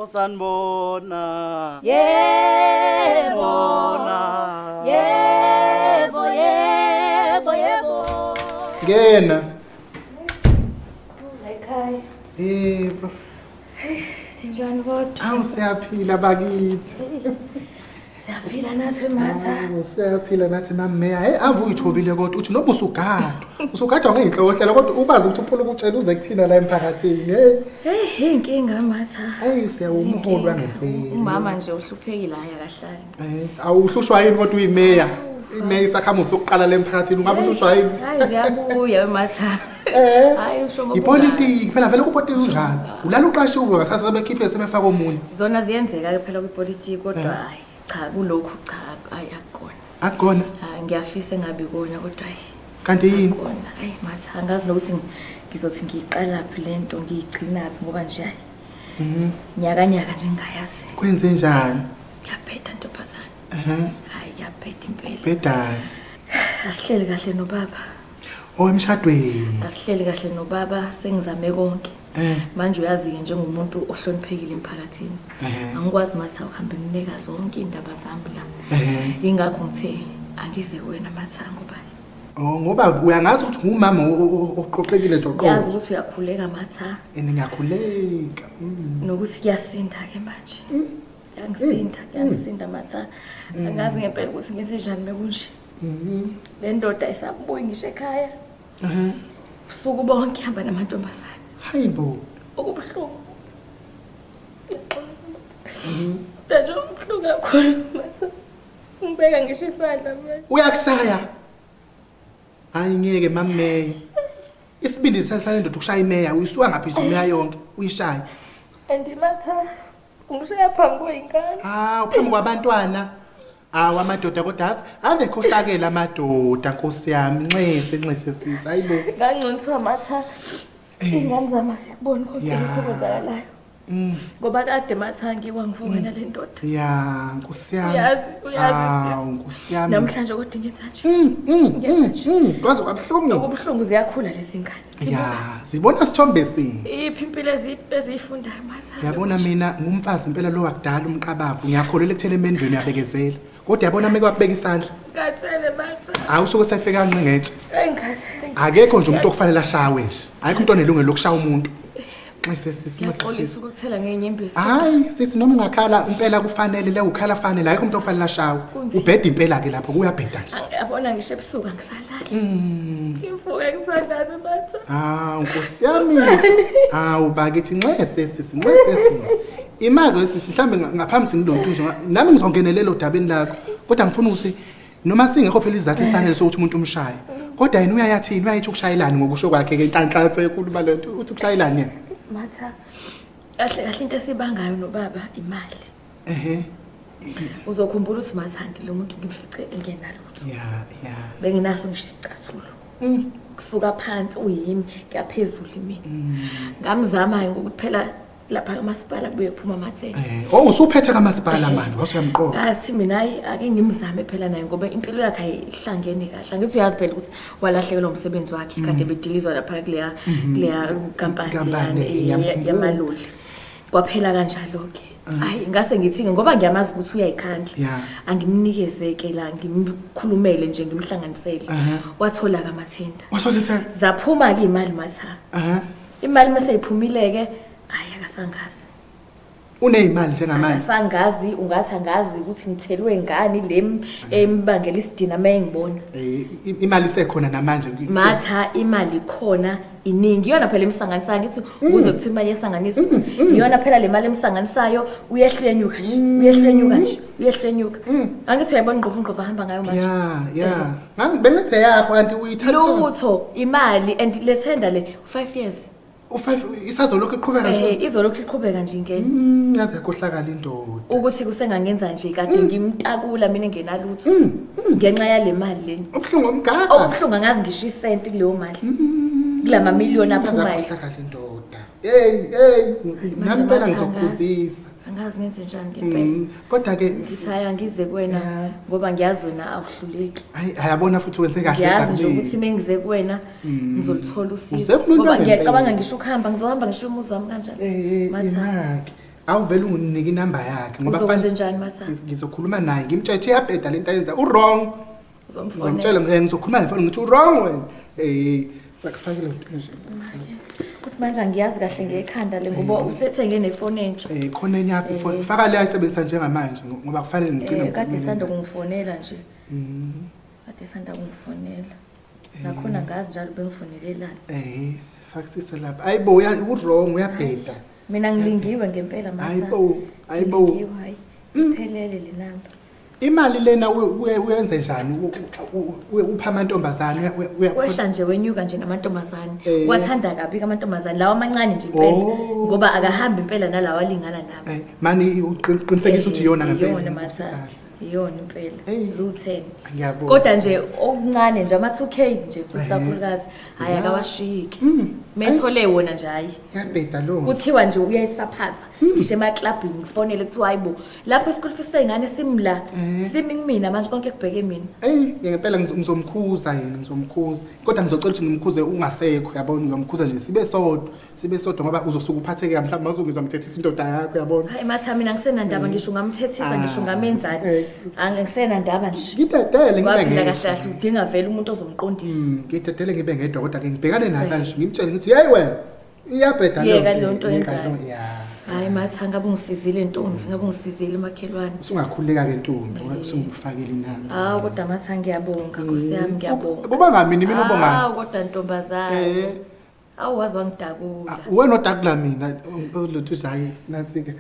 Osanibona. Yebo. Bona. Yebo, yebo, yebo. Ngena. Ekhaya. Yebo. Njani kodwa? Awu siyaphila bakithi. Siyaphila nathi Matha. Awu siyaphila nathi mameya. Hey ave uyithobile kodwa uthi noma usugadwa. Usugadwa ngeyinhlohlela kodwa ukwazi ukuthi uphule ukutshela uze kuthina la emphakathini. Hey. Hey, inkinga Matha. Hey siyawumholi wangempela. Umama nje uhluphekile hayi akahlali. Eh, awuhlushwa yini kodwa uyimeya? Imeya isakhamuzi sokuqala lemphakathini ungabe uhlushwa yini? Hayi ziyabuya Matha. Eh. Hayi usho ngoba Ipolitiki phela vele kupolitiki unjalo. Ulala uqashe uvuka ngasasa sebekhiphe sebefaka omunye. Zona ziyenzeka ke phela kwipolitiki kodwa hayi cha kulokhu cha hayi akukona. Akukona. Hayi ngiyafisa engabe kona kodwa hayi. Kanti yini? Kona hayi Matha angazi nokuthi ngizothi ngiyiqalaphi lento ngiyigcinaphi ngoba nje hayi. Mhm. Nyaka nyaka nje ngingayazi. Kwenze njani? Ngiyabheda ntombazane. Ehhe. Hayi ngiyabheda impela. Bhedani. Asihleli kahle nobaba. Oh emshadweni. Asihleli kahle nobaba sengizame konke. Eh. Manje uyazi-ke njengomuntu ohloniphekile emphakathini. Ehhe. Angikwazi Matha ukuhambe nginika zonke iy'ndaba zami la. Ehhe. Yingakho ngithe angize kuwena Matha ngoba Oh ngoba uyangazi ukuthi ngumama oqoqekile nje ngiyazi oqoqo. ukuthi uyakhuleka Matha And ngiyakhuleka. Mm. nokuthi kuyasinda-ke manje. Kuyangisinda, kuyangisinda Matha. Angazi ngempela ukuthi ngenze njani mekunje. Mhm. Le ndoda ayisabuyi ngisho ekhaya. Ehhe. Ubusuku bonke ihamba namantombazane. Hayibo. Okubuhlungu. Ngiyaxolisa Matha. Kodwa nje okubuhlungu kakhulu Matha. Ngibeka ngisho isandla manje. Uyakushaya. Hayi ngeke mameya. Isibindi sale ndoda ukushaya imeya uyisuka ngaphi nje imeya yonke uyishaya. And Matha ungishaya phambi kwey'ngane. Ah uphambi kwabantwana. Awu amadoda kodwa ave khohlakele amadoda Nkosi yami nxese nxese sisi hayibo. Ngangcono Matha. Iy'ngane zami azikuboni konke Ya. lokhu okwenzakalayo. Mm. Ngoba kade Matha ngiwa ngivuka nale ndoda. Ya Nkosi yami. Uyazi, uyazi Awu sisi. Nkosi yami. Namhlanje kodwa ngenza nje. Mm, Ngenza nje. Kwaze kwabuhlungu. Okubuhlungu ziyakhula lezi ngane. Ya, zibona sithombe sinye. Iphi impilo eziyifundayo Matha? Yabona mina ngumfazi impela lo wakudala umqabavu ngiyakholelwa ekutheni emendweni uyabekezela. Kodwa yabona meke wakubeka isandla. Ngathele Matha. Hayi usuke sefika kanqingetshe. Engathele. Akekho nje umuntu okufanele ashawe nje. Ayikho umuntu onelungelo lokushaya umuntu. Nxese sisi, nxese Ngiyaxolisa sisi. ukuthela ngey'nyembezi. Hayi sisi noma ungakhala impela kufanele le ukhala fanele ayikho umuntu okufanele ashawe. Kunzima. Ubheda impela ke lapho kuyabheda nje. Yabona ngisho ebusuku angisalali. Ngivuka ngisandaze Matha. Ah, Nkosi yami. Awu bakithi nxese sisi, nxese sisi. Imali sisi mhlambe ngaphambi ukuthi ngilonto nje nami ngizongenelela odabeni lakho. Kodwa ngifuna ukuthi noma singekho phela izathu esanele sokuthi umuntu umshaye. Kodwa yena uyayathini uyayithi ukushayelani ngokusho kwakhe ke inhlanhlathe enkulu balento uthi ukushayelani yena. Matha. Kahle kahle into esibangayo nobaba imali. Ehhe. Uzokhumbula ukuthi Matha lo muntu ngimfice engenalutho. Ya, ya. Benginaso ngisho isicathulo. Kusuka phansi uyimi kuyaphezulu imina. Ngamzama ngokuthi phela lapha kamasipala kubuye kuphuma amathele. Eh, oh usuphethe kamasipala manje wasuyamqoka. Ngathi mina hayi ake ngimzame phela naye ngoba impilo yakhe ayihlangene kahle. Angithi uyazi phela ukuthi walahlekelwa umsebenzi wakhe kade bedilizwa lapha kuleya kuleya Nkampani, kampani ngiyamkhumbula. yamaloli. Kwaphela kanjalo ke. Hayi ngase ngithi ngoba ngiyamazi ukuthi uyayikhandla. Ya. Angimnikeze ke la ngimkhulumele nje ngimhlanganisele. Aha. Wathola kamathenda. Wathola ithenda. Zaphuma ke imali Matha. Aha. Imali mase iphumile ke hayi akasangazi. Uneyimali njengamanje. Akasangazi ungathi angazi ukuthi ngithelwe ngani le embangela isidina mayengibona. Eh, imali isekhona namanje. Matha imali khona iningi iyona phela emsanganisayo ngithi ukuze kuthi imali yesanganisa iyona phela le mali emsanganisayo uyehla uyenyuka nje uyehla uyenyuka nje uyehla uyenyuka angithi uyayibona ingqofu ingqofu ahamba ngayo manje Ya, ya. Ngangibengethe yakho kanti uyithatha. lutho imali and le tender le 5 years U5 isazolokhu iqhubeka nje. eh izolokhu iqhubeka nje ingene Yaze yakhohlakala indoda. ukuthi kusengangenza nje kade ngimtakula mina engenalutho ngenxa yale mali leni Ubuhlungu omgaka. okubuhlungu angazi ngisho isenti kuleyo mali kulama miliyoni Yaze aphumayo yakhohlakala indoda. Hey, hey, nami impela Manje ngizokukhuzisa. Angazi ngenze njani ngempela. Kodwa ke Ngithi hayi angize kuwena ngoba ngiyazi wena awuhluleki. hayi ayabona futhi wenze kahle Ngiyazi nje sakubili. ukuthi mengize kuwena ngizoluthola Uze usizo. kumuntu Ngoba wangempela. ngiyacabanga ngisho ukuhamba ngizohamba ngisho umuzi wami kanjani. Eh, Matha. imaki. Awuvele unginike inamba yakhe ngoba Uzokwenze fanele njani Matha? ngizokhuluma naye ngimtshele ukuthi iyabheda lento ayenza u-wrong. Uzomfonela. Ngizomtshela ngizokhuluma naye ngithi u-wrong wena. Fake le nto nje. Kuthi manje angiyazi kahle ngekhanda le ngoba usethenge nefoni entsha. Khona enye yakho ifoni. Faka le ayisebenzisa njengamanje ngoba kufanele ngigcine Kade ngikhulume isanda naye. kungifonela nje. Kade isanda kungifonela. Nakhona ngazi njalo bengifonelelani. Fakisise lapha. Ayibo u-wrong uyabheda. Mina ngilingiwe ngempela Matha. Hayibo, hayibo. Ngilingiwe hayi. Iphelele le namba. Imali lena uyenze njani? Upha amantombazane Wehla nje wenyuka nje namantombazane. Wathanda kabi amantombazane lawa amancane nje impela Oh. ngoba akahambi impela nalawa alingana nabo. Mani uqinisekisa ukuthi iyona ngempela. Iyona Matha. Iyona impela. Ziwu-10. Ngiyabonga. Kodwa nje okuncane nje ama 2Ks nje futhi kakhulukazi hayi akawashiyiki. Methole wona nje hayi. Yabheda lo. Kuthiwa nje uyayisaphasa ngisho emaklabhini ngifonele kuthiwa hayibo lapho i-school fees sey'ngane simla simi kumina manje konke kubheke mina. Eyi ngempela ngizomkhuza yena ngizomkhuza. Kodwa ngizocela ukuthi ngimkhuze ungasekho yabona ngizomkhuza nje sibe sodwa sibe sodwa ngoba uzosuka uphatheke mhlawumbe mawuzongizwa ngithethisa indoda yakho yabona. Hayi Matha mina ngisenandaba ngisho ungamthethisa ngisho ungamenzani. Angisenandaba nje. Ngidedele Ngoba ngibe phela ngedwa. kahle kahle udinga vele umuntu ozomqondisa. Ngidedele ngibe ngedwa kodwa ke ngibhekane naye kanje ngimtshele ngithi hey wena iyabheda Yeka leyo nto yeka oyenzayo. leyo, ya. Hayi Matha ngabe ungisizile ntombi ngabe ungisizile makhelwane. Usungakhululeka ke ntombi usungifakele inamba. Hawu kodwa Matha ngiyabonga Nkosi yami ngiyabonga. Kuba mina mina ubonga. Hawu kodwa ntombazane. Awu wazi wangidakula. Wena odakula mina oluthu nje hayi nansi ke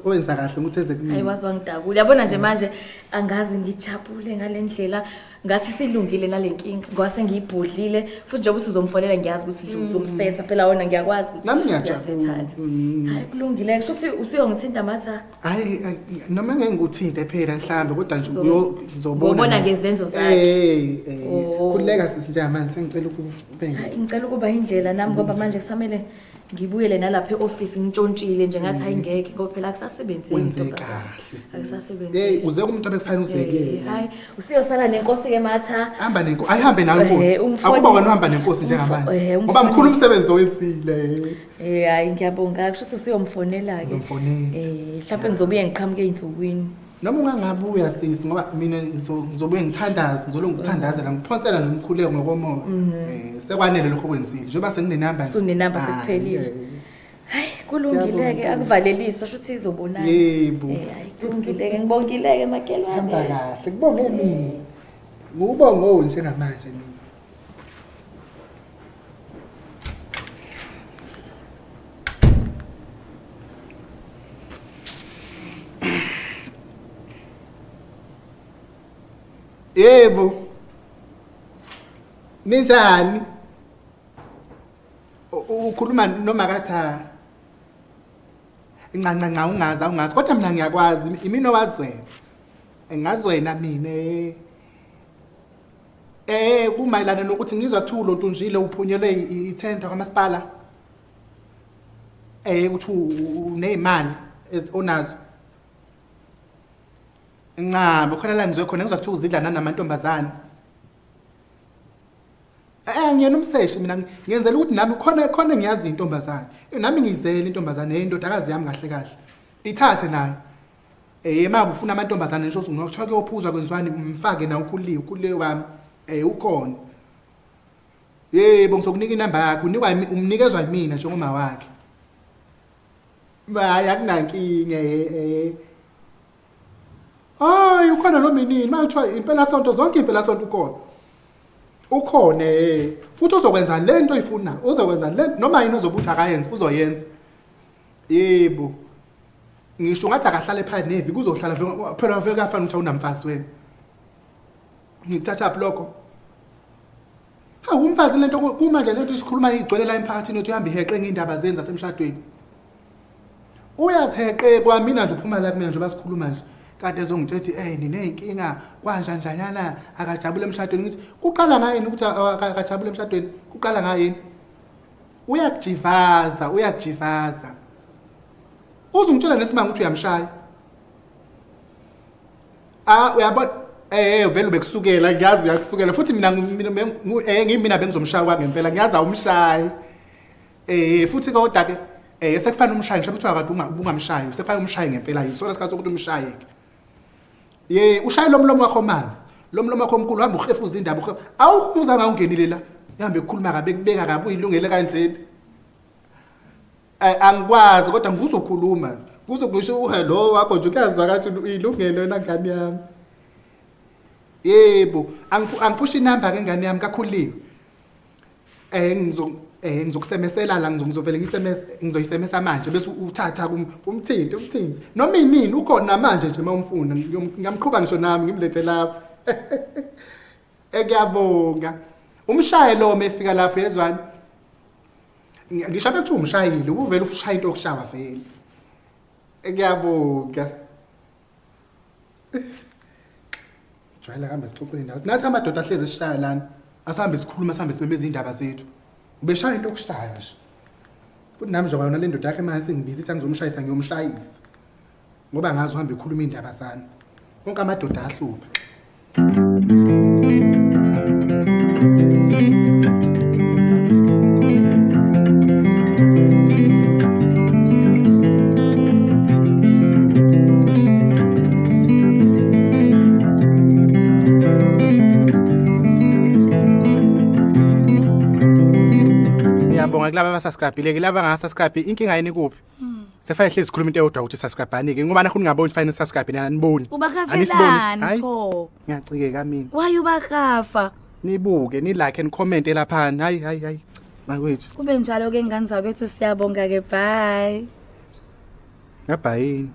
owenza kahle ukuthi eze Hayi kumina. wazi wangidakula. Yabona nje manje angazi ngijabule ngalendlela ngathi silungile nalenkinga ngoba sengiyibhodlile futhi njengoba usuzomfonela ngiyazi ukuthi nje uzomsetha phela wena ngiyakwazi ukuthi Nami ngiyajabula. uyasethana. Hayi kulungile kusho ukuthi usuyongithinta Matha. Hayi noma ngeke ngikuthinte phela mhlambe kodwa nje ngizobona. Ngobona ngezenzo zakhe. Oh. Khululeka sisi njengamanje sengicela ukube Hayi ngicela ukuba indlela nami ngoba manje kusamele ngibuyele nalapha e-office ngitshontshile nje ngathi hayi ngeke ngoba phela akusasebenzeki wenze ntombazane. kahle sisi. Akusasebenzeki. Hey uze kumuntu obekufanele uzekele. Hayi usiyosala nenkosi ke Matha. Hamba nenkosi, ayihambe nayo inkosi. Akuba wena uhamba nenkosi njengamanje. Ngoba mkhulu umsebenzi owenzile. Hayi ngiyabonga kusho ukuthi usuyomfonela ke. Ngizomfonela. Mhlawumbe ngizobuye ngiqhamuke ey'nsukwini. Noma ungangabuya sisi ngoba mina ngizobuye ngithandaze, ngizolunga ukuthandazela ngiphonsela nje umkhuleko ngokomoya. Sekwanele lokho okwenzile. Njengoba senginenamba nje. Usunenamba sekuphelile. Hayi kulungile ke akuvaleliswa sho ukuthi izobonana. Yebo. Hayi kulungile ke ngibongile ke makhelwane. Hamba kahle kubonge mina. Ngubongo njengamanje mina. Yebo. Ninjani? Ukhuluma noma katha. Nca nca nca ungazi awungazi kodwa mina ngiyakwazi imina owazi wena. Ngazi wena mina. Kumayelana nokuthi ngizwa kuthiwa ulontunjile uphunyelwe ithenda kwamasipala. Ukuthi unezimali onazo. Ncabo khona la ngizwe khona ngizwa kuthiwa uzidla nanamantombazane. Ngiyena umseshi mina ngiyenzela ukuthi nami khona ngiyazi intombazane. Nami ngiyizele intombazane indodakazi yami kahle kahle. Ithathe nayo. Ma ufuna amantombazane nje usungakuthiwa kuyophuzwa kwenziwani umfake na ukhuliwe ukhuliwe wami. Ukhona. Yebo ngizokunika inamba yakho unikwa umnikezwa yimina njengoma wakhe. Hayi akunankinga Hayi ukhona lo minini manje impela sonto zonke impela sonto ukhona. Ukhona futhi uzokwenza lento oyifuna uzokwenza le noma yini ozobuthi akayenze uzoyenza. Yebo. Ngisho ngathi akahlale phansi nevi kuzohlala phela vele kuyafana ukuthi awunamfazi wena. Ngikuthatha phi lokho? Hawu umfazi lento kumanje lento isikhuluma igcwele la emphakathini uthi uhamba iheqe ngeindaba zenza semshadweni. Uyaziheqe kwamina nje uphuma la kumina nje basikhuluma nje. Kade ezongitshela ukuthi nineyinkinga kwanjanjanyana akajabule emshadweni ngithi kuqala ngayini ukuthi akajabule emshadweni kuqala ngayini. Uyakujivaza uyakujivaza. Uzungitshela nesimanga ukuthi uyamshaya. Uyabona vele ubekusukela ngiyazi uyakusukela futhi mina ngimina bengizomshaya kwangempela ngiyazi awumshayi. Futhi kodwa ke Sekufanele umshaye ngisho kuthiwa kade ungamshayi, sekufanele umshaye ngempela yisona sikhathi sokuthi umshaye ke. Ye, ushaye lo mlomo wakho manzi. Lo mlomo wakho omkhulu hamba uhefuza indaba uhefu. Awukhumuza ngawungenile la. Ihambe ukukhuluma kabi kubeka kabi uyilungele kanjena. Angikwazi kodwa ngizokhuluma. Kuzokusho uhello wakho nje kuyazwakala ukuthi uyilungele wena ngane yami. Yebo, angiphusha inamba ke ngane yami kakhuliwe. Ngizokusemesela la ngizovele ngisemese ngizoyisemesa manje bese uthatha umthinte umthinte. Noma inini ukhona manje nje mawumfuna ngiyamqhuba ngisho nami ngimlethe lapha. Ngiyabonga. Umshaye lo mefika lapho yezwani. Ngisho bekuthiwa umshayile uvele ushaya into yokushawa vele. Ngiyabonga. Jwayela kambe sixoxe indaba. Sinathi amadoda ahlezi esishaya lana. Asihambe sikhuluma sihambe simemeza indaba zethu. Ubeshaya into yokushaya nje. Futhi nami nje kwayona le ndoda yakhe manje sengibiza ithi angizomshayisa ngiyomshayisa. Ngoba ngazi uhambe ekhuluma indaba zami. Wonke amadoda ahlupha. Ngiyabonga kulaba abasubscribe-ile kulaba abangasubscribe inkinga yini kuphi? Sefanele hlezi sikhuluma into eyodwa ukuthi subscribe-ani-ke ngoba nakho ningaboni ukuthi fanele subscribe nina aniboni. Anisiboni. Ubakafelani Hayi pho? ngiyacikeka mina. Why ubakafa? Nibuke ni like and comment laphana. Hayi hayi hayi. Bakwethu. Kube njalo ke ngane zakwethu siyabonga ke bye. Ngabhayini.